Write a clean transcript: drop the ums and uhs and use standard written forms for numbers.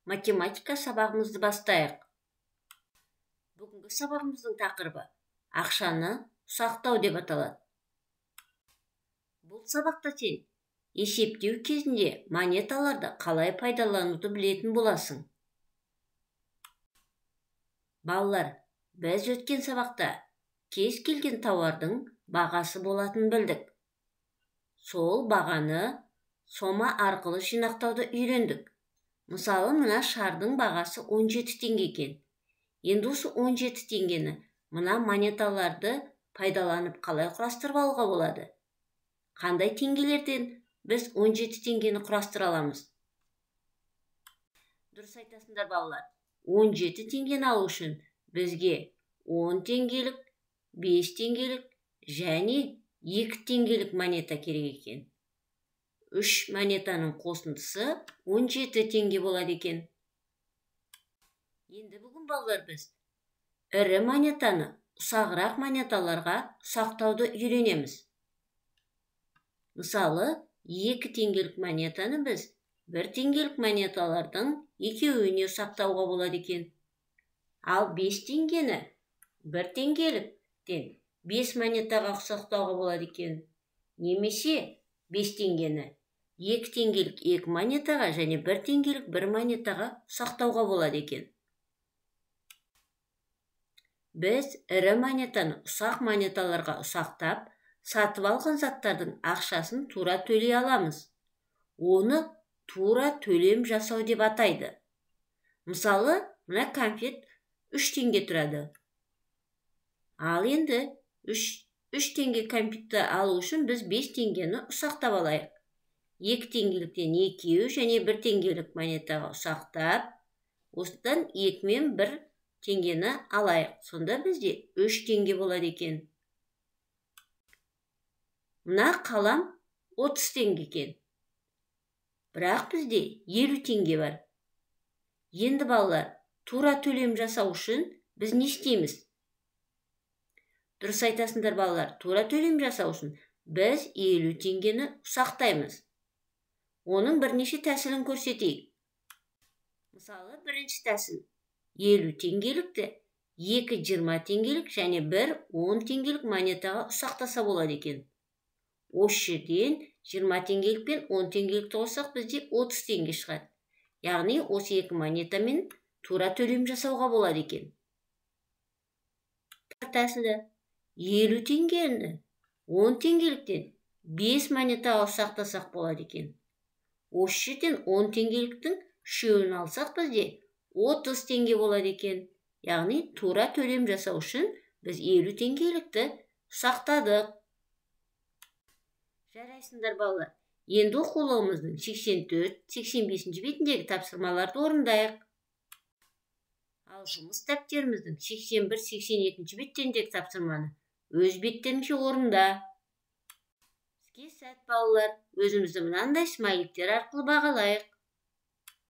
Математика сабағымызды бастайық. Бүгінгі сабағымыздың тақырыбы ақшаны ұсақтау деп аталады. Бұл сабақта сен есептеу кезінде монеталарды қалай пайдалануды білетін боласың. Балалар, біз өткен сабақта кез келген тауардың бағасы болатынын білдік. Сол бағаны сома арқылы жинақтауды үйрендік. Мысалы, мына шардың бағасы 17 теңге екен. Енді осы 17 теңгені мына монеталарды пайдаланып қалай құрастырып алуға болады? Қандай теңгелерден біз 17 теңгені құрастыра аламыз? Дұрыс айтасыңдар, балалар. 17 теңгені алу үшін бізге 10 теңгелік, 5 теңгелік және 2 теңгелік монета керек екен. 3 монетаның қосындысы 17 теңге болады екен. Енді бүгін, балалар, біз ірі монетаны ұсағырақ монеталарға ұсақтауды үйренеміз. Мысалы, 2 теңгелік монетаны біз 1 теңгелік монеталардың екеуіне ұсақтауға болады екен. Ал 5 теңгені 1 теңгеліктен 5 монетаға ұсақтауға болады екен. Немесе 5 теңгені 2 теңгелік 2 монетаға және 1 теңгелік 1 монетаға ұсақтауға болады екен. Біз ірі монетаны ұсақ монеталарға ұсақтап, сатып алған заттардың ақшасын тура төлей аламыз. Оны тура төлем жасау деп атайды. Мысалы, мына конфет 3 теңге тұрады. Ал енді 3 теңге конфетті алу үшін біз 5 теңгені ұсақтап алайық. 2 теңгеліктен 2 және 1 теңгелік монетаға ұсақтап, осыдан 2 мен 1 теңгені алайық. Сонда бізде 3 теңге болады екен. Мына қалам 30 теңге екен. Бірақ бізде 50 теңге бар. Енді, балалар, тура төлем жасау үшін біз не істейміз? Дұрыс айтасыңдар, балалар, тура төлем жасау үшін біз 50 теңгені ұсақтаймыз. Оның бірнеше тәсілін көрсетейік. Мысалы, бірінші тәсіл. 50 теңгелікті 2 20 теңгелік және 1 10 теңгелік монетаға ұсақтаса болады екен. Осы жерден 20 теңгелік пен 10 теңгелікті қоссақ, бізде 30 теңге шығады. Яғни осы екі монетамен тура төлем жасауға болады екен. Тәсілі. 50 теңгені 10 теңгеліктен 5 монетаға ұсақтасақ болады екен. Осы жерден 10 теңгеліктің үшеуін алсақ, бізде 30 теңге болады екен. Яғни тура төлем жасау үшін біз 50 теңгелікті ұсақтадық. Жарайсыңдар, балалар. Енді оқулығымыздың 84-85 бетіндегі тапсырмаларды орындайық. Ал жұмыс дәптеріміздің 81-82 беттеріндегі тапсырманы өз беттерінше орында. Іске сәт, балалар. Өзімізді мынандай смайликтер арқылы бағалайық.